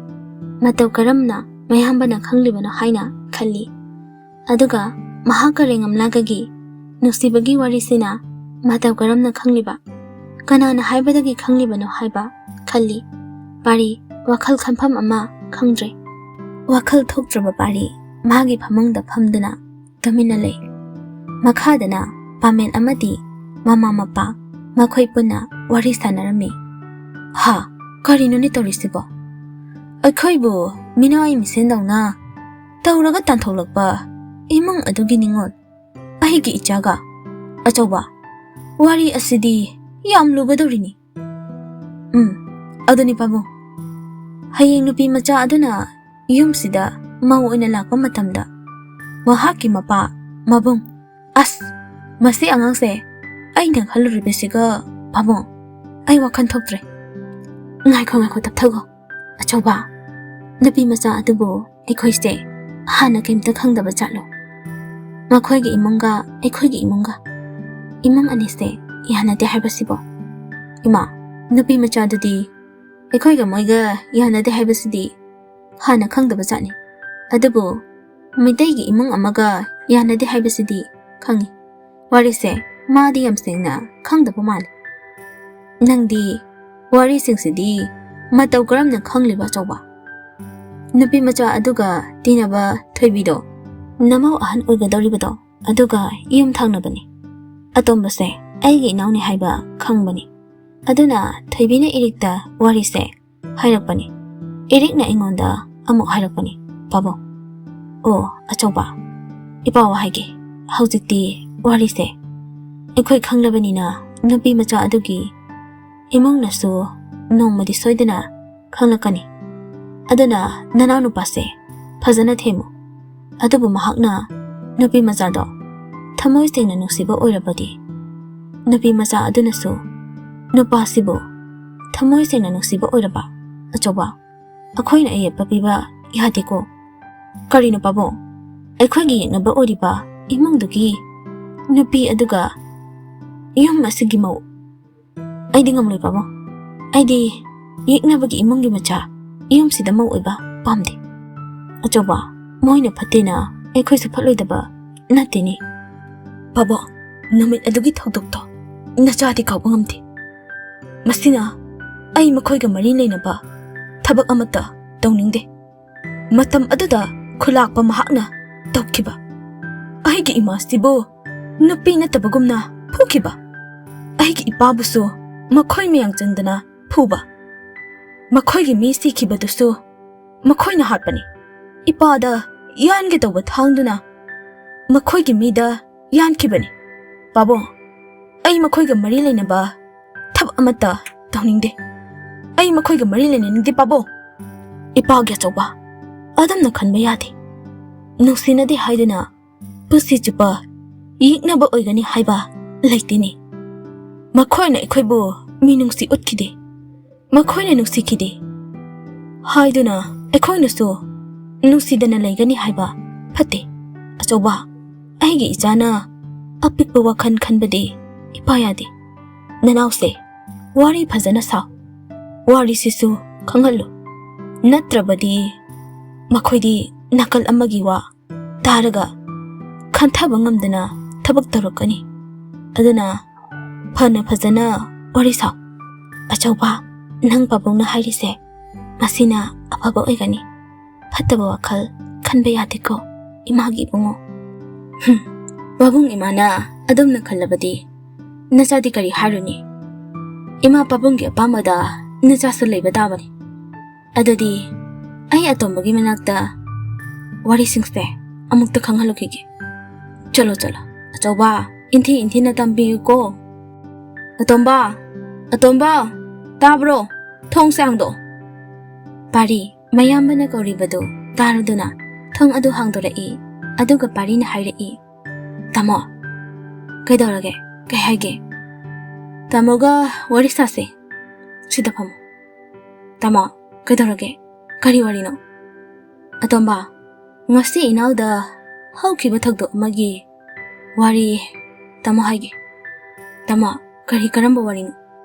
ꯃꯇꯧ ꯀꯔꯝꯅ ꯃꯌꯥꯝꯕꯅ ꯈꯪꯂꯤꯕꯅꯣ ꯍꯥꯏꯅ ꯈꯜꯂꯤ꯫ ꯑꯗꯨꯒ ꯃꯍꯥꯛꯀ ꯔꯦꯡꯉꯝꯂꯥꯒꯒꯤ ꯅꯨꯡꯁꯤꯕꯒꯤ ꯋꯥꯔꯤꯁꯤꯅ ꯃꯇꯧ ꯀꯔꯝꯅ ꯈꯪꯂꯤꯕ? ꯀꯅꯥꯅ ꯍꯥꯏꯕꯗꯒꯤ ꯈꯪꯂꯤꯕꯅꯣ ꯍꯥꯏꯕ ꯈꯜꯂꯤ꯫ ꯄꯥꯔꯤ, ꯋꯥꯈꯜ ꯈꯟꯐꯝ ꯑꯃ ꯈꯪꯗ꯭ꯔꯦ꯫ ꯋꯥꯈꯜ ꯊꯣꯛꯇ꯭ꯔꯕ ꯄꯥꯔꯤ ꯃꯥꯒꯤ ꯐꯃꯨꯡꯗ ꯐꯝꯗꯨꯅ ꯇꯨꯃꯤꯟꯅ ꯂꯩ꯫ ꯃꯈꯥꯗꯅ ꯄꯥꯃꯦꯜ ꯑꯃꯗꯤ ꯃꯃꯥ ꯃꯄꯥ ꯃꯈꯣꯏ ꯄꯨꯟꯅ ꯋꯥꯔꯤ ꯁꯥꯟꯅꯔꯝꯃꯤ꯫ ꯍꯥ, ꯀꯔꯤꯅꯣꯅꯦ ꯇꯧꯔꯤꯁꯤꯕꯣ? ꯑꯩꯈꯣꯏꯕꯨ ꯃꯤꯅꯥꯏ ꯃꯤꯁꯦꯟꯗꯧꯅ ꯇꯧꯔꯒ ꯇꯥꯟꯊꯣꯛꯂꯛꯄ ꯏꯃꯨꯡ ꯑꯗꯨꯒꯤ ꯅꯤꯉꯣꯜ, ꯑꯩꯒꯤ ꯏꯆꯥꯒ꯫ ꯑꯆꯧꯕ, ꯋꯥꯔꯤ ꯑꯁꯤꯗꯤ ꯌꯥꯝ ꯂꯨꯒꯗꯧꯔꯤꯅꯤ꯫ ꯎꯝ, ꯑꯗꯨꯅꯤ ꯄꯥꯕꯨꯡ꯫ ꯍꯌꯦꯡ ꯅꯨꯄꯤ ꯃꯆꯥ ꯑꯗꯨꯅ ꯌꯨꯝꯁꯤꯗ ꯃꯧ ꯑꯣꯏꯅ ꯂꯥꯛꯄ ꯃꯇꯝꯗ ꯃꯍꯥꯛꯀꯤ ꯃꯄꯥ, ꯃꯕꯨꯡ, ꯑꯁ, ꯃꯁꯤ ꯑꯉꯥꯡꯁꯦ ꯑꯩꯅ ꯈꯜꯂꯨꯔꯤꯕꯁꯤꯒ ꯄꯥꯕꯨꯡ, ꯑꯩ ꯋꯥꯈꯜ ꯊꯣꯛꯇ꯭ꯔꯦ꯫ ꯉꯥꯏꯈꯣ, ꯉꯥꯏꯈꯣ, ꯇꯞꯊꯒꯣ꯫ ꯑꯆꯧꯕ, ꯅꯨꯄꯤ ꯃꯆꯥ ꯑꯗꯨꯕꯨ ꯑꯩꯈꯣꯏꯁꯦ ꯍꯥꯟꯅ ꯀꯩꯝꯇ ꯈꯪꯗꯕ ꯖꯥꯠꯂꯣ? ꯃꯈꯣꯏꯒꯤ ꯏꯃꯨꯡꯒ ꯑꯩꯈꯣꯏꯒꯤ ꯏꯃꯨꯡꯒ, ꯏꯃꯨꯡ ꯑꯅꯤꯁꯦ ꯌꯥꯅꯗꯦ ꯍꯥꯏꯕꯁꯤꯕꯣ? ꯏꯃꯥ, ꯅꯨꯄꯤ ꯃꯆꯥꯗꯨꯗꯤ ꯑꯩꯈꯣꯏꯒ ꯃꯣꯏꯒ ꯌꯥꯅꯗꯦ ꯍꯥꯏꯕꯁꯤꯗꯤ ꯍꯥꯟꯅ ꯈꯪꯗꯕ ꯖꯥꯠꯅꯤ꯫ ꯑꯗꯨꯕꯨ ꯃꯩꯇꯩꯒꯤ ꯏꯃꯨꯡ ꯑꯃꯒ ꯌꯥꯅꯗꯦ ꯍꯥꯏꯕꯁꯤꯗꯤ ꯈꯪꯉꯤ꯫ ꯋꯥꯔꯤꯁꯦ ꯃꯥꯗꯤ ꯌꯥꯝ ꯁꯦꯡꯅ ꯈꯪꯗꯕ ꯃꯥꯜꯂꯤ꯫ ꯅꯪꯗꯤ ꯋꯥꯔꯤꯁꯤꯡꯁꯤꯗꯤ ꯃꯇꯧ ꯀꯔꯝꯅ ꯈꯪꯂꯤꯕ ꯑꯆꯧꯕ? ꯅꯨꯄꯤ ꯃꯆꯥ ꯑꯗꯨꯒ ꯇꯤꯟꯅꯕ ꯊꯣꯏꯕꯤꯗꯣ ꯅꯃꯧ ꯑꯍꯟ ꯑꯣꯏꯒꯗꯧꯔꯤꯕꯗꯣ, ꯑꯗꯨꯒ ꯌꯨꯝ ꯊꯪꯅꯕꯅꯤ꯫ ꯑꯇꯣꯝꯕꯁꯦ ꯑꯩꯒꯤ ꯏꯅꯥꯎꯅꯤ ꯍꯥꯏꯕ ꯈꯪꯕꯅꯤ꯫ ꯑꯗꯨꯅ ꯊꯣꯏꯕꯤꯅ ꯏꯔꯤꯛꯇ ꯋꯥꯔꯤꯁꯦ ꯍꯥꯏꯔꯛꯄꯅꯤ꯫ ꯏꯔꯤꯛꯅ ꯑꯩꯉꯣꯟꯗ ꯑꯃꯨꯛ ꯍꯥꯏꯔꯛꯄꯅꯤ, "ꯄꯥꯕꯨꯡ, ꯑꯣ ꯑꯆꯧꯕ, ꯏꯄꯥ ꯋꯥ ꯍꯥꯏꯒꯦ, ꯍꯧꯖꯤꯛꯇꯤ ꯋꯥꯔꯤꯁꯦ ꯑꯩꯈꯣꯏ ꯈꯪꯂꯕꯅꯤꯅ ꯅꯨꯄꯤ ꯃꯆꯥ ꯑꯗꯨꯒꯤ ꯏꯃꯨꯡꯅꯁꯨ ꯅꯣꯡꯃꯗꯤ ꯁꯣꯏꯗꯅ ꯈꯪꯂꯛꯀꯅꯤ꯫ ꯑꯗꯨꯅ ꯅꯅꯥꯎ ꯅꯨꯄꯥꯁꯦ ꯐꯖꯅ ꯊꯦꯝꯃꯨ꯫ ꯑꯗꯨꯕꯨ ꯃꯍꯥꯛꯅ ꯅꯨꯄꯤ ꯃꯆꯥꯗꯣ ꯊꯃꯣꯏ ꯁꯦꯡꯅ ꯅꯨꯡꯁꯤꯕ ꯑꯣꯏꯔꯕꯗꯤ, ꯅꯨꯄꯤ ꯃꯆꯥ ꯑꯗꯨꯅꯁꯨ ꯅꯨꯄꯥꯁꯤꯕꯨ ꯊꯃꯣꯏ ꯁꯦꯡꯅ ꯅꯨꯡꯁꯤꯕ ꯑꯣꯏꯔꯕ, ꯑꯆꯧꯕ, ꯑꯩꯈꯣꯏꯅ ꯑꯌꯦꯠꯄ ꯄꯤꯕ ꯌꯥꯗꯦꯀꯣ꯫ ꯀꯔꯤꯅꯣ ꯄꯥꯕꯨꯡ? ꯑꯩꯈꯣꯏꯒꯤ ꯌꯦꯛꯅꯕ ꯑꯣꯏꯔꯤꯕ ꯏꯃꯨꯡꯗꯨꯒꯤ ꯅꯨꯄꯤ ꯑꯗꯨꯒ ꯌꯨꯝ ꯑꯁꯤꯒꯤ ꯃꯧ? ꯑꯩꯗꯤ ꯉꯝꯂꯣꯏ ꯄꯥꯕꯨꯡ꯫ ꯑꯩꯗꯤ ꯌꯦꯛꯅꯕꯒꯤ ꯏꯃꯨꯡꯒꯤ ꯃꯆꯥ ꯌꯨꯝꯁꯤꯗ ꯃꯧ ꯑꯣꯏꯕ ꯄꯥꯝꯗꯦ꯫ ꯑꯆꯧꯕ, ꯃꯣꯏꯅ ꯐꯠꯇꯦꯅ ꯑꯩꯈꯣꯏꯁꯨ ꯐꯠꯂꯣꯏꯗꯕ ꯅꯠꯇꯦꯅꯦ꯫ ꯄꯥꯕꯨꯡ, ꯅꯨꯃꯤꯠ ꯑꯗꯨꯒꯤ ꯊꯧꯗꯣꯛꯇꯣ ꯅꯆꯥꯗꯤ ꯀꯥꯎꯕ ꯉꯝꯗꯦ꯫ ꯃꯁꯤꯅ ꯑꯩ ꯃꯈꯣꯏꯒ ꯃꯔꯤ ꯂꯩꯅꯕ ꯊꯕꯛ ꯑꯃꯠꯇ ꯇꯧꯅꯤꯡꯗꯦ꯫ ꯃꯇꯝ ꯑꯗꯨꯗ ꯈꯨꯂꯥꯛꯄ ꯃꯍꯥꯛꯅ ꯇꯧꯈꯤꯕ, ꯑꯩꯒꯤ ꯏꯃꯥꯁꯤꯕꯨ ꯅꯨꯄꯤ ꯅꯠꯇꯕꯒꯨꯝꯅ ꯐꯨꯈꯤꯕ, ꯑꯩꯒꯤ ꯏꯄꯥꯕꯨꯁꯨ ꯃꯈꯣꯏ ꯃꯌꯥꯝ ꯆꯪꯗꯅ ꯐꯨꯕ, ꯃꯈꯣꯏꯒꯤ ꯃꯤ ꯁꯤꯈꯤꯕꯗꯨꯁꯨ ꯃꯈꯣꯏꯅ ꯍꯥꯠꯄꯅꯤ꯫ ꯏꯄꯥꯗ ꯌꯥꯟꯒꯦ ꯇꯧꯕ ꯊꯥꯡꯗꯨꯅ ꯃꯈꯣꯏꯒꯤ ꯃꯤꯗ ꯌꯥꯟꯈꯤꯕꯅꯤ꯫ ꯄꯥꯕꯨꯡ, ꯑꯩ ꯃꯈꯣꯏꯒ ꯃꯔꯤ ꯂꯩꯅꯕ ꯊꯕꯛ ꯑꯃꯠꯇ ꯇꯧꯅꯤꯡꯗꯦ꯫ ꯑꯩ ꯃꯈꯣꯏꯒ ꯃꯔꯤ ꯂꯩꯅꯅꯤꯡꯗꯦ ꯄꯥꯕꯨꯡ꯫ ꯏꯄꯥꯒꯤ ꯑꯆꯧꯕ, ꯑꯗꯨꯝꯅ ꯈꯟꯕ ꯌꯥꯗꯦ꯫ ꯅꯨꯡꯁꯤꯅꯗꯦ ꯍꯥꯏꯗꯨꯅ ꯄꯨꯟꯁꯤ ꯆꯨꯞꯄ ꯌꯦꯛꯅꯕ ꯑꯣꯏꯒꯅꯤ ꯍꯥꯏꯕ ꯂꯩꯇꯦꯅꯦ꯫ ꯃꯈꯣꯏꯅ ꯑꯩꯈꯣꯏꯕꯨ ꯃꯤꯅꯨꯡꯁꯤ ꯎꯠꯈꯤꯗꯦ, ꯃꯈꯣꯏꯅ ꯅꯨꯡꯁꯤꯈꯤꯗꯦ ꯍꯥꯏꯗꯨꯅ ꯑꯩꯈꯣꯏꯅꯁꯨ ꯅꯨꯡꯁꯤꯗꯅ ꯂꯩꯒꯅꯤ ꯍꯥꯏꯕ ꯐꯠꯇꯦ꯫ ꯑꯆꯧꯕ, ꯑꯩꯒꯤ ꯏꯆꯥꯅ ꯑꯄꯤꯛꯄ ꯋꯥꯈꯜ ꯈꯟꯕꯗꯤ ꯏꯄꯥ ꯌꯥꯗꯦ꯫ ꯅꯅꯥꯎꯁꯦ ꯋꯥꯔꯤ ꯐꯖꯅ ꯁꯥꯎ, ꯋꯥꯔꯤꯁꯤꯁꯨ ꯈꯪꯍꯜꯂꯨ꯫ ꯅꯠꯇ꯭ꯔꯕꯗꯤ ꯃꯈꯣꯏꯗꯤ ꯅꯥꯀꯜ ꯑꯃꯒꯤ ꯋꯥ ꯇꯥꯔꯒ ꯈꯟꯊꯕ ꯉꯝꯗꯅ ꯊꯕꯛ ꯇꯧꯔꯛꯀꯅꯤ꯫ ꯑꯗꯨꯅ ꯐꯅ ꯐꯖꯅ ꯋꯥꯔꯤ ꯁꯥꯎ꯫ ꯑꯆꯧꯕ, ꯅꯪ ꯄꯥꯕꯨꯡꯅ ꯍꯥꯏꯔꯤꯁꯦ ꯃꯁꯤꯅ ꯑꯐꯕ ꯑꯣꯏꯒꯅꯤ꯫ ꯐꯠꯇꯕ ꯋꯥꯈꯜ ꯈꯟꯕ ꯌꯥꯗꯦꯀꯣ꯫ ꯏꯃꯥꯒꯤ ꯏꯕꯨꯡꯉꯣ꯫ ꯍꯨꯝ, ꯄꯥꯕꯨꯡ ꯏꯃꯥꯅ ꯑꯗꯨꯝꯅ ꯈꯜꯂꯕꯗꯤ ꯅꯆꯥꯗꯤ ꯀꯔꯤ ꯍꯥꯏꯔꯨꯅꯤ? ꯏꯃꯥ ꯄꯥꯕꯨꯡꯒꯤ ꯑꯄꯥꯝꯕꯗ ꯅꯆꯥꯁꯨ ꯂꯩꯕ ꯇꯥꯕꯅꯤ꯫ ꯑꯗꯨꯗꯤ ꯑꯩ ꯑꯇꯣꯝꯕꯒꯤ ꯃꯅꯥꯛꯇ ꯋꯥꯔꯤꯁꯤꯡꯁꯦ ꯑꯃꯨꯛꯇ ꯈꯪꯍꯜꯂꯨꯈꯤꯒꯦ꯫ ꯆꯠꯂꯣ, ꯆꯠꯂꯣ꯫ ꯑꯆꯧꯕ, ꯏꯟꯊꯤ ꯏꯟꯊꯤꯅ ꯇꯝꯕꯤꯌꯨꯀꯣ꯫ "ꯑꯇꯣꯝꯕ, ꯑꯇꯣꯝꯕ, ꯇꯥꯕ꯭ꯔꯣ? ꯊꯣꯡꯁꯦ ꯍꯥꯡꯗꯣꯛꯑꯣ꯫" ꯄꯥꯔꯤ ꯃꯌꯥꯝꯕꯅ ꯀꯧꯔꯤꯕꯗꯨ ꯇꯥꯔꯗꯨꯅ ꯊꯣꯡ ꯑꯗꯨ ꯍꯥꯡꯗꯣꯔꯛꯏ꯫ ꯑꯗꯨꯒ ꯄꯥꯔꯤꯅ ꯍꯥꯏꯔꯛꯏ, "ꯇꯥꯃꯣ, ꯀꯩꯗꯧꯔꯒꯦ? ꯀꯩ ꯍꯥꯏꯒꯦ?" "ꯇꯥꯃꯣꯒ ꯋꯥꯔꯤ ꯁꯥꯁꯦ꯫ ꯁꯤꯗ ꯐꯝꯃꯣ꯫" "ꯇꯥꯃꯣ, ꯀꯩꯗꯧꯔꯒꯦ? ꯀꯔꯤ ꯋꯥꯔꯤꯅꯣ?" "ꯑꯇꯣꯝꯕ, ꯉꯁꯤ ꯏꯅꯥꯎꯗ ꯍꯧꯈꯤꯕ ꯊꯧꯗꯣꯛ ꯑꯃꯒꯤ ꯋꯥꯔꯤ ꯇꯥꯃꯣ ꯍꯥꯏꯒꯦ꯫" "ꯇꯥꯃꯣ, ꯀꯔꯤ, ꯀꯔꯝꯕ ꯋꯥꯔꯤꯅꯣ?"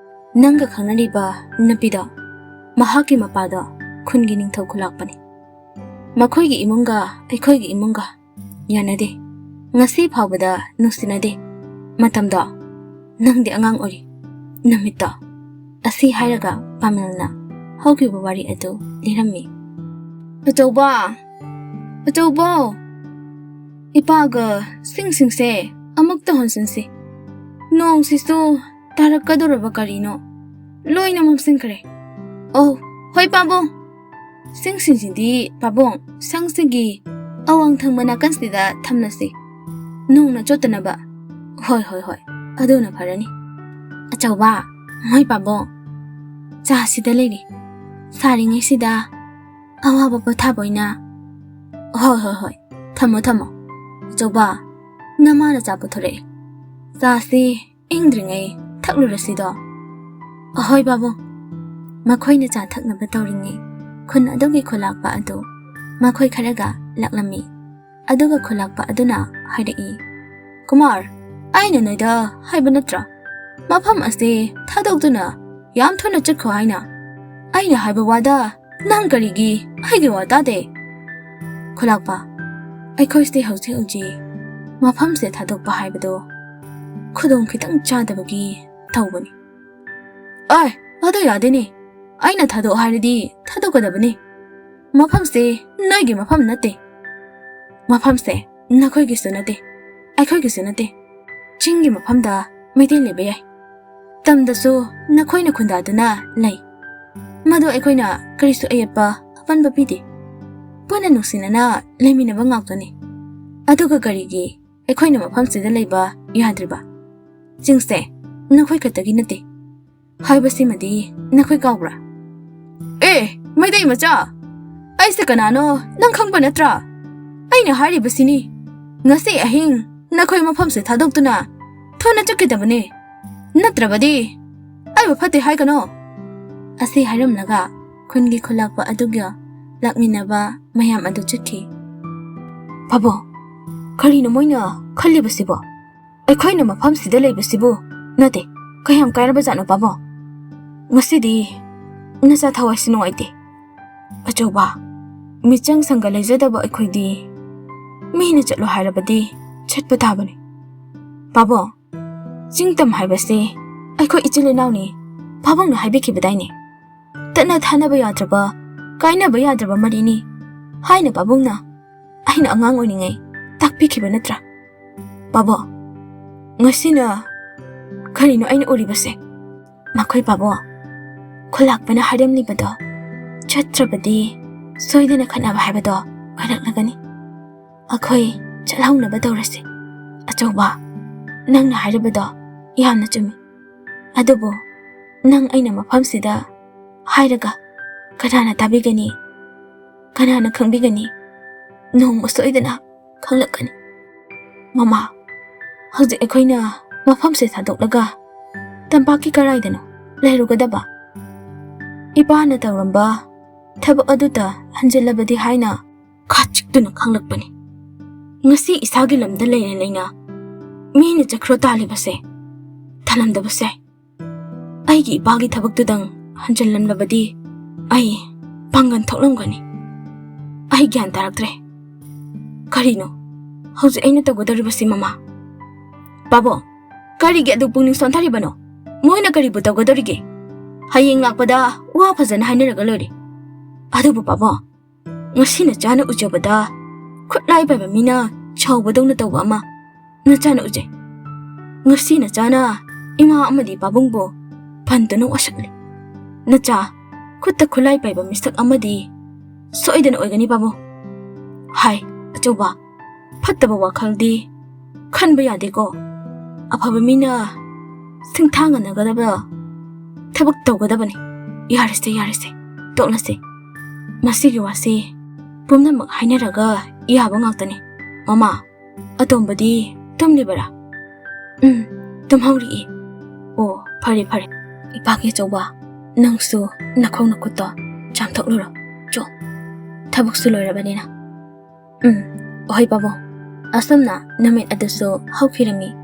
"ꯅꯪꯒ ꯈꯪꯅꯔꯤꯕ ꯅꯨꯄꯤꯗꯣ, ꯃꯍꯥꯛꯀꯤ ꯃꯄꯥꯗꯣ ꯈꯨꯟꯒꯤ ꯅꯤꯡꯊꯧ ꯈꯨꯂꯥꯛꯄꯅꯤ꯫ ꯃꯈꯣꯏꯒꯤ ꯏꯃꯨꯡꯒ ꯑꯩꯈꯣꯏꯒꯤ ꯏꯃꯨꯡꯒ ꯌꯥꯅꯗꯦ꯫ ꯉꯁꯤ ꯐꯥꯎꯕꯗ ꯅꯨꯡꯁꯤꯅꯗꯦ꯫ ꯃꯇꯝꯗꯣ ꯅꯪꯗꯤ ꯑꯉꯥꯡ ꯑꯣꯏꯔꯤ꯫ ꯅꯨꯃꯤꯠꯇꯣ꯫" ꯑꯁꯤ ꯍꯥꯏꯔꯒ ꯄꯥꯃꯦꯜꯅ ꯍꯧꯈꯤꯕ ꯋꯥꯔꯤ ꯑꯗꯨ ꯂꯤꯔꯝꯃꯤ꯫ "ꯑꯆꯧꯕ, ꯑꯆꯧꯕ, ꯏꯄꯥꯒ ꯁꯤꯡꯁꯤꯡꯁꯦ ꯑꯃꯨꯛꯇ ꯍꯣꯟꯁꯤꯟꯁꯤ꯫ ꯅꯣꯡꯁꯤꯁꯨ ꯇꯥꯔꯛꯀꯗꯧꯔꯕ ꯀꯔꯤꯅꯣ? ꯂꯣꯏꯅ ꯃꯝꯁꯤꯟꯈ꯭ꯔꯦ꯫" "ꯑꯣ, ꯍꯣꯏ ꯄꯥꯕꯨꯡ꯫" ꯁꯤꯡꯁꯤꯡꯁꯤꯗꯤ ꯄꯥꯕꯨꯡ ꯁꯪꯁꯤꯒꯤ ꯑꯋꯥꯡ ꯊꯪꯕ ꯅꯥꯀꯟꯁꯤꯗ ꯊꯝꯂꯁꯤ, ꯅꯣꯡꯅ ꯆꯣꯠꯇꯅꯕ꯫ "ꯍꯣꯏ, ꯍꯣꯏ, ꯍꯣꯏ, ꯑꯗꯨꯅ ꯐꯔꯅꯤ꯫" "ꯑꯆꯧꯕ, ꯃꯣꯏ ꯄꯥꯕꯨꯡ, ꯆꯥ ꯁꯤꯗ ꯂꯩꯔꯤ, ꯁꯥꯔꯤꯉꯩꯁꯤꯗ ꯑꯋꯥꯕ ꯄꯣꯊꯥꯕ ꯑꯣꯏꯅ꯫" "ꯍꯣꯏ, ꯍꯣꯏ, ꯍꯣꯏ, ꯊꯝꯃꯣ, ꯊꯝꯃꯣ꯫ ꯑꯆꯧꯕ, ꯅꯃꯥꯅ ꯆꯥ ꯄꯨꯊꯣꯔꯛꯑꯦ, ꯆꯥꯁꯤ ꯏꯪꯗ꯭ꯔꯤꯉꯩ ꯊꯛꯂꯨꯔꯁꯤꯗꯣ꯫" "ꯑꯍꯣꯏ ꯕꯥꯕꯨꯡ꯫" ꯃꯈꯣꯏꯅ ꯆꯥ ꯊꯛꯅꯕ ꯇꯧꯔꯤꯉꯩ ꯈꯨꯟ ꯑꯗꯨꯒꯤ ꯈꯨꯂꯥꯛꯄ ꯑꯗꯨ ꯃꯈꯣꯏ ꯈꯔꯒ ꯂꯥꯛꯂꯝꯃꯤ꯫ ꯑꯗꯨꯒ ꯈꯨꯂꯥꯛꯄ ꯑꯗꯨꯅ ꯍꯥꯏꯔꯛꯏ, "ꯀꯨꯃꯥꯔ, ꯑꯩꯅ ꯅꯣꯏꯗ ꯍꯥꯏꯕ ꯅꯠꯇ꯭ꯔꯥ, ꯃꯐꯝ ꯑꯁꯤ ꯊꯥꯗꯣꯛꯇꯨꯅ ꯌꯥꯝ ꯊꯨꯅ ꯆꯠꯈꯣ ꯍꯥꯏꯅ? ꯑꯩꯅ ꯍꯥꯏꯕ ꯋꯥꯗ ꯅꯪ ꯀꯔꯤꯒꯤ ꯑꯩꯒꯤ ꯋꯥ ꯇꯥꯗꯦ?" ꯈꯨꯂꯥꯛꯄ, "ꯑꯩꯈꯣꯏꯁꯦ ꯍꯧꯖꯤꯛ ꯍꯧꯖꯤꯛ ꯃꯐꯝꯁꯦ ꯊꯥꯗꯣꯛꯄ ꯍꯥꯏꯕꯗꯣ ꯈꯨꯗꯣꯡ ꯈꯤꯇꯪ ꯆꯥꯗꯕꯒꯤ ꯇꯧꯕꯅꯤ꯫" "ꯑꯦ, ꯑꯗꯨ ꯌꯥꯗꯦꯅꯦ꯫ ꯑꯩꯅ ꯊꯥꯗꯣꯛ ꯍꯥꯏꯔꯗꯤ ꯊꯥꯗꯣꯛꯀꯗꯕꯅꯤ꯫ ꯃꯐꯝꯁꯦ ꯅꯣꯏꯒꯤ ꯃꯐꯝ ꯅꯠꯇꯦ꯫" ꯃꯐꯝꯁꯦ ꯅꯈꯣꯏꯒꯤꯁꯨ ꯅꯠꯇꯦ, ꯑꯩꯈꯣꯏꯒꯤꯁꯨ ꯅꯠꯇꯦ꯫ ꯆꯤꯡꯒꯤ ꯃꯐꯝꯗ ꯃꯩꯇꯩ ꯂꯩꯕ ꯌꯥꯏ꯫ ꯇꯝꯗꯁꯨ ꯅꯈꯣꯏꯅ ꯈꯨꯟꯗꯥꯗꯨꯅ ꯂꯩ꯫ ꯃꯗꯨ ꯑꯩꯈꯣꯏꯅ ꯀꯔꯤꯁꯨ ꯑꯌꯦꯠꯄ ꯑꯄꯟꯕ ꯄꯤꯗꯦ꯫ ꯄꯨꯟꯅ ꯅꯨꯡꯁꯤꯅꯅ ꯂꯩꯃꯤꯟꯅꯕ ꯉꯥꯛꯇꯅꯤ꯫ ꯑꯗꯨꯒ ꯀꯔꯤꯒꯤ ꯑꯩꯈꯣꯏꯅ ꯃꯐꯝꯁꯤꯗ ꯂꯩꯕ ꯌꯥꯗ꯭ꯔꯤꯕ? ꯆꯤꯡꯁꯦ ꯅꯈꯣꯏ ꯈꯛꯇꯒꯤ ꯅꯠꯇꯦ ꯍꯥꯏꯕꯁꯤꯃꯗꯤ ꯅꯈꯣꯏ ꯀꯥꯎꯕ꯭ꯔꯥ? ꯑꯦ, ꯃꯩꯇꯩ ꯃꯆꯥ, ꯑꯩꯁꯦ ꯀꯅꯥꯅꯣ ꯅꯪ ꯈꯪꯕ ꯅꯠꯇ꯭ꯔꯥ? ꯑꯩꯅ ꯍꯥꯏꯔꯤꯕꯁꯤꯅꯤ, ꯉꯁꯤ ꯑꯍꯤꯡ ꯅꯈꯣꯏ ꯃꯐꯝꯁꯦ ꯊꯥꯗꯣꯛꯇꯨꯅ ꯊꯨꯅ ꯆꯠꯀꯗꯕꯅꯤ, ꯅꯠꯇ꯭ꯔꯕꯗꯤ ꯑꯩꯕꯨ ꯐꯠꯇꯦ ꯍꯥꯏꯒꯅꯣ꯫ ꯑꯁꯤ ꯍꯥꯏꯔꯝꯂꯒ ꯈꯨꯟꯒꯤ ꯈꯨꯂꯥꯛꯄ ꯑꯗꯨꯒ ꯂꯥꯛꯃꯤꯟꯅꯕ ꯃꯌꯥꯝ ꯑꯗꯨ ꯆꯠꯈꯤ꯫ ꯄꯥꯕꯨꯡ, ꯀꯔꯤꯅꯣ ꯃꯣꯏꯅ ꯈꯜꯂꯤꯕꯁꯤꯕꯣ? ꯑꯩꯈꯣꯏꯅ ꯃꯐꯝꯁꯤꯗ ꯂꯩꯕꯁꯤꯕꯨ ꯅꯠꯇꯦ, ꯀꯌꯥꯝ ꯀꯥꯏꯔꯕ ꯖꯥꯠꯅꯣ ꯄꯥꯕꯨꯡ? ꯉꯁꯤꯗꯤ ꯅꯆꯥ ꯊꯋꯥꯏꯁꯤ ꯅꯨꯡꯉꯥꯏꯇꯦ꯫ ꯑꯆꯧꯕ, ꯃꯤꯆꯪ ꯁꯪꯒ ꯂꯩꯖꯗꯕ ꯑꯩꯈꯣꯏꯗꯤ ꯃꯤꯅ ꯆꯠꯂꯣ ꯍꯥꯏꯔꯕꯗꯤ ꯆꯠꯄ ꯇꯥꯕꯅꯤ꯫ ꯄꯥꯕꯨꯡ, ꯆꯤꯡꯇꯝ ꯍꯥꯏꯕꯁꯦ ꯑꯩꯈꯣꯏ ꯏꯆꯤꯜ ꯏꯅꯥꯎꯅꯤ, ꯄꯥꯕꯨꯡꯅ ꯍꯥꯏꯕꯤꯈꯤꯕꯗꯥꯏꯅꯦ? ꯇꯠꯅ ꯊꯥꯅꯕ ꯌꯥꯗ꯭ꯔꯕ, ꯀꯥꯏꯅꯕ ꯌꯥꯗ꯭ꯔꯕ ꯃꯔꯤꯅꯤ ꯍꯥꯏꯅ ꯄꯥꯕꯨꯡꯅ ꯑꯩꯅ ꯑꯉꯥꯡ ꯑꯣꯏꯔꯤꯉꯩ ꯇꯥꯛꯄꯤꯈꯤꯕ ꯅꯠꯇ꯭ꯔꯥ? ꯄꯥꯕꯨꯡ, ꯉꯁꯤꯅ ꯀꯔꯤꯅꯣ ꯑꯩꯅ ꯎꯔꯤꯕꯁꯦ? ꯃꯈꯣꯏ ꯄꯥꯕꯨꯡ, ꯈꯨꯂꯥꯛꯄꯅ ꯍꯥꯏꯔꯝꯂꯤꯕꯗꯣ ꯆꯠꯇ꯭ꯔꯕꯗꯤ ꯁꯣꯏꯗꯅ ꯈꯠꯅꯕ ꯍꯥꯏꯕꯗꯣ ꯑꯣꯏꯔꯛꯂꯒꯅꯤ꯫ ꯑꯩꯈꯣꯏ ꯆꯠꯍꯧꯅꯕ ꯇꯧꯔꯁꯤ꯫ ꯑꯆꯧꯕ, ꯅꯪꯅ ꯍꯥꯏꯔꯤꯕꯗꯣ ꯌꯥꯝꯅ ꯆꯨꯝꯃꯤ꯫ ꯑꯗꯨꯕꯨ ꯅꯪ ꯑꯩꯅ ꯃꯐꯝꯁꯤꯗ ꯍꯥꯏꯔꯒ ꯀꯅꯥꯅ ꯇꯥꯕꯤꯒꯅꯤ? ꯀꯅꯥꯅ ꯈꯪꯕꯤꯒꯅꯤ? ꯅꯣꯡꯃ ꯁꯣꯏꯗꯅ ꯈꯪꯂꯛꯀꯅꯤ꯫ ꯃꯃꯥ, ꯍꯧꯖꯤꯛ ꯑꯩꯈꯣꯏꯅ ꯃꯐꯝꯁꯦ ꯊꯥꯗꯣꯛꯂꯒ ꯇꯝꯄꯥꯛꯀꯤ ꯀꯔꯥꯏꯗꯅꯣ ꯂꯩꯔꯨꯒꯗꯕ? ꯏꯄꯥꯅ ꯇꯧꯔꯝꯕ ꯊꯕꯛ ꯑꯗꯨꯇ ꯍꯟꯖꯤꯜꯂꯕꯗꯤ ꯍꯥꯏꯅ ꯈꯥ ꯆꯤꯛꯇꯨꯅ ꯈꯪꯂꯛꯄꯅꯤ꯫ ꯉꯁꯤ ꯏꯁꯥꯒꯤ ꯂꯝꯗ ꯂꯩꯅ ꯂꯩꯅ ꯃꯤꯅ ꯆꯠꯈ꯭ꯔꯣ ꯇꯥꯜꯂꯤꯕꯁꯦ ꯊꯜꯂꯝꯗꯕꯁꯦ꯫ ꯑꯩꯒꯤ ꯏꯄꯥꯒꯤ ꯊꯕꯛꯇꯨꯗꯪ ꯍꯟꯖꯤꯜꯂꯝꯂꯕꯗꯤ ꯑꯩ ꯄꯥꯡꯒꯜ ꯊꯣꯛꯂꯝꯒꯅꯤ꯫ ꯑꯩ ꯒ꯭ꯌꯥꯟ ꯇꯥꯔꯛꯇ꯭ꯔꯦ꯫ ꯀꯔꯤꯅꯣ ꯍꯧꯖꯤꯛ ꯑꯩꯅ ꯇꯧꯒꯗꯧꯔꯤꯕꯁꯤ, ꯃꯃꯥ? ꯄꯥꯕꯨꯡ, ꯀꯔꯤꯒꯤ ꯑꯗꯨꯛ ꯄꯨꯛꯅꯤꯡ ꯁꯣꯟꯊꯔꯤꯕꯅꯣ? ꯃꯣꯏꯅ ꯀꯔꯤꯕꯨ ꯇꯧꯒꯗꯧꯔꯤꯒꯦ? ꯍꯌꯦꯡ ꯂꯥꯛꯄꯗ ꯋꯥ ꯐꯖꯅ ꯍꯥꯏꯅꯔꯒ ꯂꯣꯏꯔꯦ꯫ ꯑꯗꯨꯕꯨ ꯄꯥꯕꯨꯡ, ꯉꯁꯤꯅ ꯆꯥꯅ ꯎꯖꯕꯗ ꯈꯨꯠꯂꯥꯏ ꯄꯥꯏꯕ ꯃꯤꯅ ꯁꯥꯎꯕꯗꯧꯅ ꯇꯧꯕ ꯑꯃ ꯅꯆꯥꯅ ꯎꯖꯩ꯫ ꯉꯁꯤ ꯅꯆꯥꯅ ꯏꯃꯥ ꯑꯃꯗꯤ ꯄꯥꯕꯨꯡꯕꯨ ꯐꯟꯗꯨꯅ ꯋꯥꯁꯛꯂꯦ꯫ ꯅꯆꯥ ꯈꯨꯠꯇ ꯈꯨꯠꯂꯥꯏ ꯄꯥꯏꯕ ꯃꯤꯁꯛ ꯑꯃꯗꯤ ꯁꯣꯏꯗꯅ ꯑꯣꯏꯒꯅꯤ ꯄꯥꯕꯨꯡ꯫ ꯍꯥꯏ ꯑꯆꯧꯕ, ꯐꯠꯇꯕ ꯋꯥꯈꯜꯗꯤ ꯈꯟꯕ ꯌꯥꯗꯦꯀꯣ꯫ ꯑꯐꯕ ꯃꯤꯅ ꯁꯤꯡꯊꯥꯅꯒꯗꯕ ꯊꯕꯛ ꯇꯧꯒꯗꯕꯅꯤ꯫ ꯌꯥꯔꯦꯁꯦ, ꯌꯥꯔꯦꯁꯦ, ꯇꯣꯛꯂꯁꯦ꯫ ꯃꯁꯤꯒꯤ ꯋꯥꯁꯤ ꯄꯨꯝꯅꯃꯛ ꯍꯥꯏꯅꯔꯒ ꯌꯥꯕ ꯉꯥꯛꯇꯅꯤ꯫ ꯃꯃꯥ, ꯑꯇꯣꯝꯕꯗꯤ ꯇꯨꯝꯂꯤꯕꯔꯥ? ꯎꯝ, ꯇꯨꯝꯍꯧꯔꯤꯌꯦ꯫ ꯑꯣ, ꯐꯔꯦ, ꯐꯔꯦ꯫ ꯏꯄꯥꯒꯤ ꯑꯆꯧꯕ, ꯅꯪꯁꯨ ꯅꯈꯣꯡ ꯅꯈꯨꯠꯇꯣ ꯆꯥꯝꯊꯣꯛꯂꯨꯔꯣ꯫ ꯆꯣ, ꯊꯕꯛꯁꯨ ꯂꯣꯏꯔꯕꯅꯤꯅ꯫ ꯎꯝ, ꯍꯣꯏ ꯄꯥꯕꯨꯡ꯫ ꯑꯁꯨꯝꯅ ꯅꯨꯃꯤꯠ ꯑꯗꯨꯁꯨ ꯍꯧꯈꯤꯔꯝꯃꯤ꯫